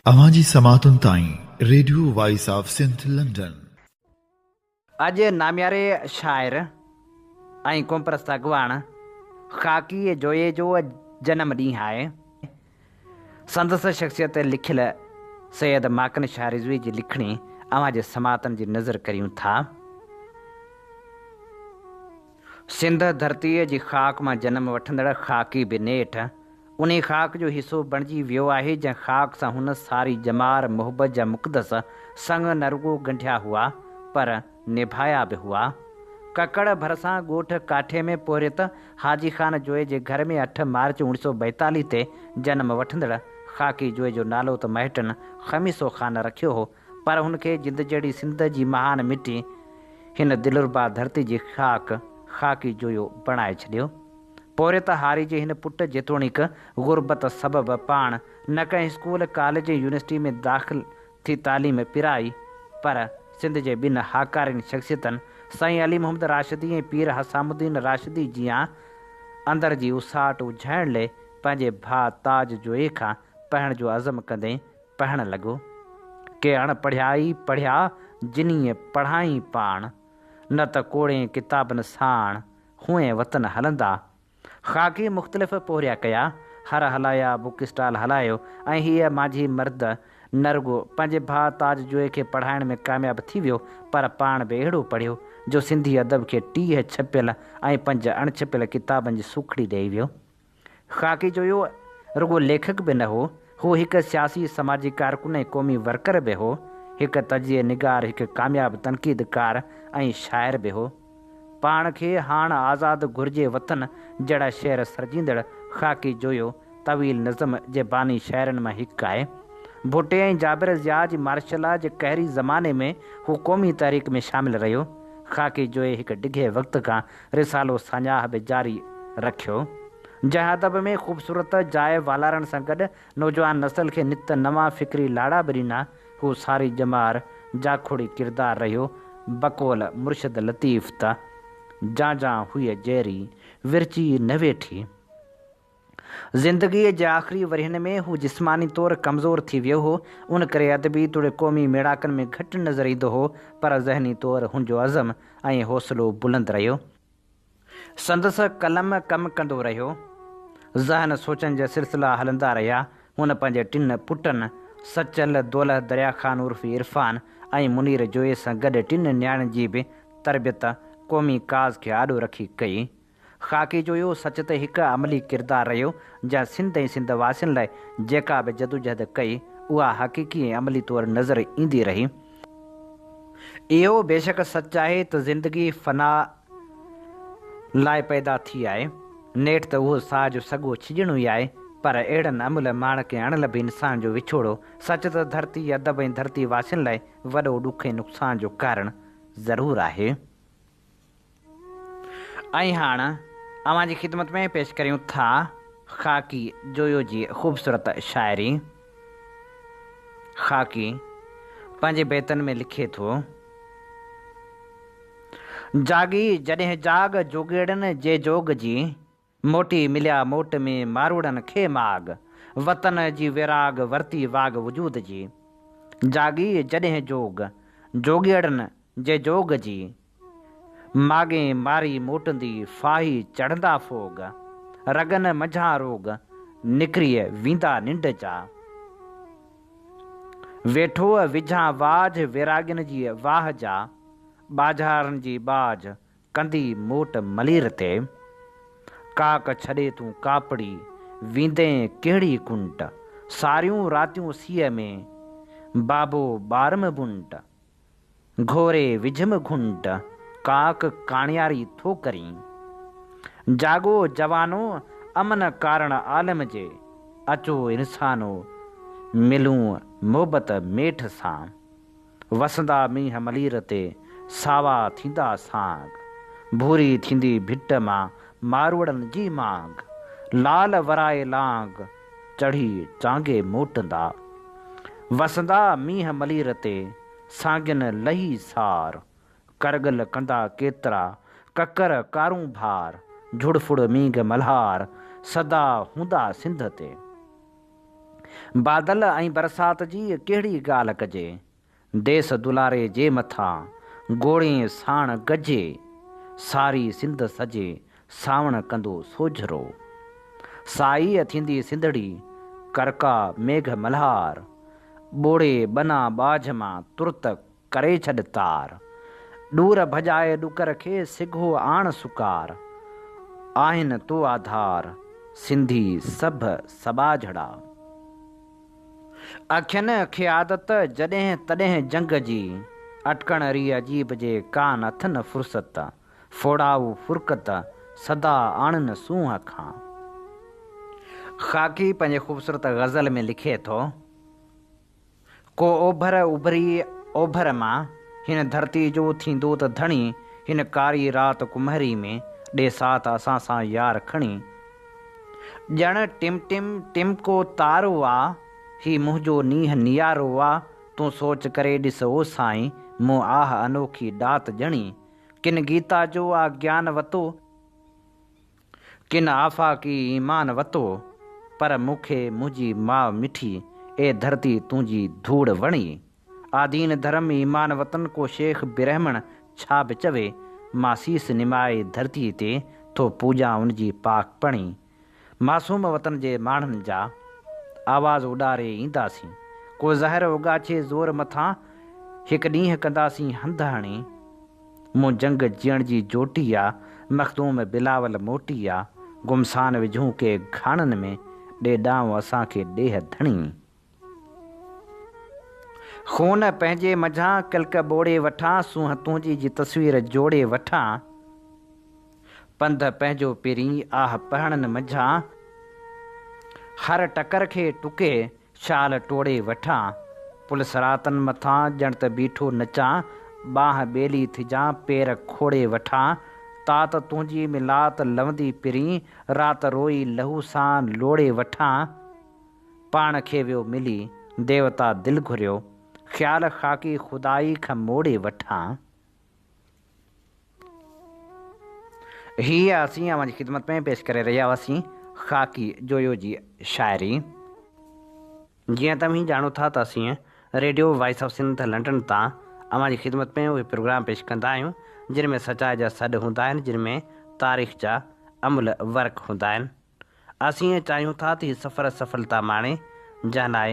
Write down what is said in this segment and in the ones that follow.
اوهان جي سماعتن تائين radio voice of Sindh London. اڄ نامياري شاعر ۽ قومپرست اڳواڻ خاڪي جويي جو جنم ڏينهن آهي. سندس شخصيت تي لکيل سيد ماڪن شاهه رضوي جي لکڻي اوهان جي سماعتن جي نذر ڪريون ٿا. سنڌ ڌرتيء جي خاڪ مان جنم وٺندڙ خاڪي به نيٺ انهي خاڪ جو حصو بڻجي ويو آهي، جنهن خاڪ سان هن ساري ڄمار محبت جا مقدس سڱ نه رڳو ڳنڍيا هئا، پر نڀايا به هئا. ڪڪڙ ڀرسان ڳوٺ ڪاٺي ۾ پورهيت حاجي خان جوئي جي گهر ۾ اٺ مارچ اوڻيهه سؤ ٻائيتاليهه تي جنم وٺندڙ خاڪي جوئي جو نالو ته مائٽن خميسو خان رکيو هو، پر هن کي جند جهڙي سنڌ جي مهان مٽي هن دلربا ڌرتي جي خاڪ خاڪي جويو بڻائي ڇڏيو. پورهيت هاري جي هن پٽ جيتوڻيڪ غربت سبب پاڻ نه ڪنهن اسڪول، ڪاليج ۽ يونيورسٽي ۾ داخل ٿي تعليم پرائي پر سنڌ جي ٻن هاڪارين شخصيتن سائين علي محمد راشدي ۽ پير حسام الدين راشدي جيان اندر جي اساٽ اجهائڻ لئه پنهنجي ڀاء تاج جويي کان پڙهڻ جو عزم ڪندي پڙهڻ لڳو. ڪي اڻ پڙهيا ئي پڙهيا، جنيء پڙهائين پاڻ. نه ته ڪوڙين ڪتابن ساڻ، هونئن وطن هلندا. خاڪي مختلف پورهيا ڪيا، هر هلايا، بڪ اسٽال هلايو ۽ هيء مانجهي مرد نه رڳو پنهنجي ڀاء تاج جوئي کي پڙهائڻ ۾ ڪامياب ٿي ويو، پر پاڻ به اهڙو پڙهيو، جو سنڌي ادب کي 30 ڇپيل ۽ پنج اڻڇپيل ڪتابن جي سوکڙي ڏيئي ويو. خاڪي جويو رڳو ليکڪ به نه هو، هو هڪ سياسي، سماجي ڪارڪن ۽ قومي ورڪر به هو، هڪ تجزيه نگار، هڪ ڪامياب تنقيد ڪار ۽ شاعر به هو. پاڻ کي هاڻ آزاد گهرجي وطن جهڙا شعر سرجيندڙ خاڪي جويو طويل نظم جي باني شاعرن مان هڪ آهي. ڀٽي ۽ جابر ضياء جي مارشل لا جي قهري زماني ۾ هو قومي تحريڪ ۾ شامل رهيو. خاڪي جويي هڪ ڊگهي وقت کان رسالو ساڃاهه به جاري رکيو، جنهن ادب ۾ خوبصورت جاء والارڻ سان گڏ نوجوان نسل کي نت نوان فڪري لاڙا به ڏنا. هو ساري ڄمار جاکوڙي ڪردار رهيو. بقول مرشد لطيف ته، جان جان هئي جيري، ورچي نه ويٺي. زندگيء جي آخري ورهين ۾ هو جسماني طور ڪمزور ٿي ويو هو، ان ڪري ادبي توڙي قومي ميڙاڪن ۾ گهٽ نظر ايندو هو، پر ذهني طور هن جو عزم ۽ حوصلو بلند رهيو. سندس قلم ڪم ڪندو رهيو. ذهن سوچن جا سلسلا هلندا رهيا. هن پنهنجي ٽن پٽن سچل، دولهه دريا خان عرف عرفان ۽ منير جويي سان گڏ ٽن نياڻين جي به تربيت قومي ڪاز کي آڏو رکي ڪئي. خاڪي جو اهو سچ ته هڪ عملي ڪردار رهيو، جنهن سنڌ ۽ سنڌ واسين لاء جيڪا به جدوجهد ڪئي، اها حقيقي ۽ عملي طور نظر ايندي رهي. اهو بيشڪ سچ آهي ته زندگي فنا لاء پيدا ٿي آهي. نيٺ ته اهو ساهه جو سڳو ڇڄڻو ئي آهي، پر اهڙن املهه ماڻڪ ۽ اڻلڀ انسان جو وڇوڙو سچ ته ڌرتي، ادب ۽ ڌرتي واسين لاء وڏو ڏک ۽ نقصان جو ڪارڻ ضرور آهي. ۽ هاڻ اوهان جي خدمت ۾ پيش ڪريون ٿا خاڪي جويو جي خوبصورت شاعري. خاڪي پنهنجي بيتن ۾ لکي ٿو. جاڳي جڏهن جاڳ جوڳيڙن جي جوڳ جي، موٽي مليا موٽ ۾ ماروئڙن کي ماڳ، وطن جي ويراڳ ورتي واڳ وجود جي. جاڳي جڏهن جوڳ جوڳيڙن جي جوڳ جي، ماڳين ماري موٽندي ڦاهي چڙهندا ڦوڳ، رڳن منجهان روڳ نڪري ويندا ننڊ جا. ويٺو وجهان واجهه ويراڳين جي واهه جا، ٻاجهارن جي ٻاجهه ڪندي موٽ ملير تي. ڪاڪ ڇڏي تون ڪاپڙي، ويندين ڪهڙي ڪنڊ، ساريون راتيون سيء ۾، بابو ٻارم بنڊ. گهوري وجهم گهنڊ، ڪاڪ ڪاڻياري ٿو ڪرين. جاڳو جوانو، امن ڪارڻ عالم جي، اچو انسانو، ملون محبت ميٺ سان. وسندا مينهن ملير تي، ساوا ٿيندا سانگ. ڀوري ٿيندي ڀٽ مان، ماروئڙن جي مانگ. لال ورائي لانگ، چڙهي چانگي موٽندا. وسندا مينهن ملير تي، سانگين لهي سار. ڪرڳل ڪندا ڪيترا، ڪڪر ڪارونڀار. جھڙ ڦڙ مينگهه ملهار، سدا هوندا سنڌ تي. بادل ۽ برسات جي ڪهڙي ڳالهه ڪجي، ديس دولاري جي مٿان، گوڙين ساڻ گجي، ساري سنڌ سجي، سانوڻ ڪندو سوجهرو. سائيء ٿيندي سنڌڙي، ڪرڪا ميگهه ملهار، ٻوڙي ٻنا ٻاجهه مان ترت ڪري ڇڏ تار. ڏور ڀڄائي ڏڪر کي سگهو آڻ سڪار. آهن تو آڌار، سنڌي سڀ سٻاجهڙا. اکين کي عادت جڏهن تڏهن جنگ جي. اٽڪڻ ري عجيب جي ڪان اٿن فرصت. ڦوڙائو فرقت سدا آڻن سونهن کان. خاڪي پنهنجي خوبصورت غزل ۾ لکي ٿو. ڪو اوڀر اڀري اوڀر مان، هن ڌرتي جو ٿيندو ته ڌڻي، هن ڪاري رات ڪمهري ۾، ڏي ساٿ اسان سان يار کڻي. ڄڻ ٽم ٽم ٽمڪو تارو آ، هي منهنجو نينهن نيارو آ، تون سوچ ڪري ڏس او سائين، مون آهه انوکي ڏات ڄڻي. ڪن گيتا جو آ گيان وتو، ڪن آفاقي ايمان وتو، پر مون کي منهنجي ماء مٺي، اي ڌرتي تنهنجي ڌوڙ وڻي. آدين ڌرم ايمان وطن ڪو شيخ برهمڻ ڇا به چوي، مان سيس نمائي ڌرتي تي ٿو پوڄان ان جي پاڪ پڻي. معصوم وطن جي ماڻهن جا آواز اڏاري اينداسين، ڪو زهر اوڳاڇي زور مٿان هڪ ڏينهن ڪنداسين هنڌ هڻي. مون جنگ جيئڻ جي جوٽي آ، مخدوم بلاول موٽي آ، گمسان وجهون ڪي گهاڻن ۾، ڏي ڏانء اسان کي ڏيهه ڌڻي. خون پنهنجي منجهان ڪلڪ ٻوڙي وٺان، سونهن تنهنجي جي تصوير جوڙي وٺان. پنڌ پنهنجو پرين آهه پهڻن منجهان، هر ٽڪر کي ٽڪي شال ٽوڙي وٺان، پل صراطن مٿان ڄڻ ته بيٺو نچان، ٻانهن ٻيلي ٿجان پير کوڙي وٺان، تات تنهنجي ۾ لات لوندي پرين، رات روئي لهو سان لوڙي وٺان، پاڻ کي ويو ملي ديوتا دل گهريو، خيال خاڪي خدائي کان موڙي وٺان. هيء اسين اوهان جي خدمت ۾ پيش ڪري رهيا هئاسين خاڪي جويو جي شاعري. جيئن ته اوهين ڄاڻو ٿا ته اسين radio voice of Sindh London تان اوهان جي خدمت ۾ اهي پروگرام پيش ڪندا آهيون جن ۾ سچائي جا سڏ هوندا آهن جن ۾ تاريخ جا املهه ورق هوندا آهن. اسين چاهيون ٿا ته هي سفر سڦلتا ماڻي، جنهن لاء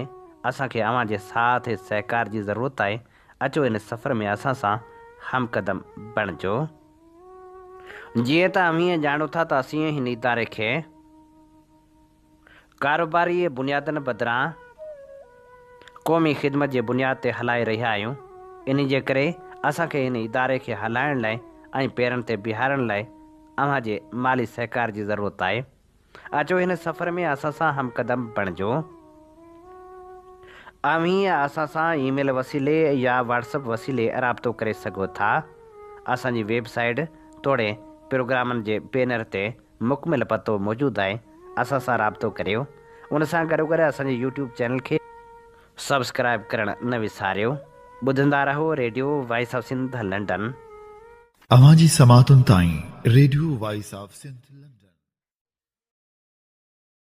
اسان کي اوهان جي ساٿ ۽ سهڪار جي ضرورت آهي، اچو ان سفر ۾ اسان سان هم قدم بڻجو. جيئن ته اوهين ڄاڻو ٿا ته اسين هن اداري کي ڪاروباري بنيادن بدران قومي خدمت جي بنياد تي هلائي رهيا آهيون، انهي جي ڪري اسان کي هن اداري کي هلائڻ لاء ۽ پيرن تي بيهارڻ لاء اوهان جي مالي سهڪار جي ضرورت آهي. اچو هن سفر ۾ اسان سان هم قدم بڻجو. اوهين اسان سان اي ميل وسيلي يا واٽس اپ وسيلي رابطو ڪري سگهو ٿا. اسان جي ويب سائيٽ توڙي پروگرامن جي بينر تي مڪمل پتو موجود آهي. اسان سان رابطو ڪريو. ان سان گڏوگڏ اسان جي يوٽيوب چينل کي. سبسڪرائيب ڪرڻ نه وساريو. ٻڌندا رهو radio voice of Sindh London. اوهان جي سماعتن تائين radio voice of Sindh London.